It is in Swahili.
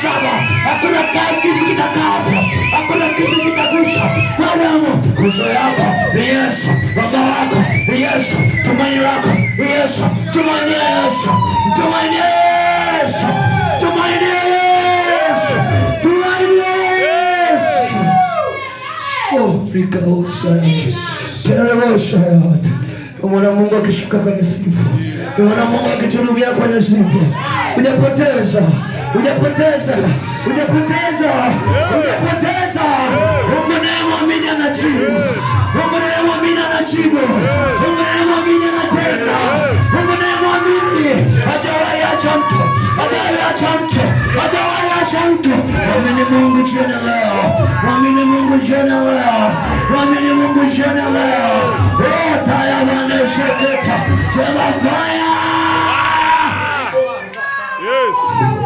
7. Hakuna kitu kitakapo, hakuna kitu kitagusa. Mwanadamu, nguzo yako ni Yesu, baba wako ni Yesu, tumaini lako ni Yesu. Tumaini Yesu, tumaini Yesu, tumaini Yesu, tumaini Yesu. Oh, rikaosha teremosha yote. Mwana Mungu akishuka kwenye sifa, mwana Mungu akituhudumia kwenye sifa. Hujapoteza, hujapoteza, hujapoteza, hujapoteza. Mungu naye muamini anajibu. Mungu naye muamini anajibu. Mungu naye muamini anatenda. Mungu naye muamini hajawahi acha mtu, hajawahi acha mtu, hajawahi acha mtu. Mwamini Mungu jioni leo, mwamini Mungu jioni leo, mwamini Mungu jioni leo. Oh, tayamane sheketa, sema fire. Yes.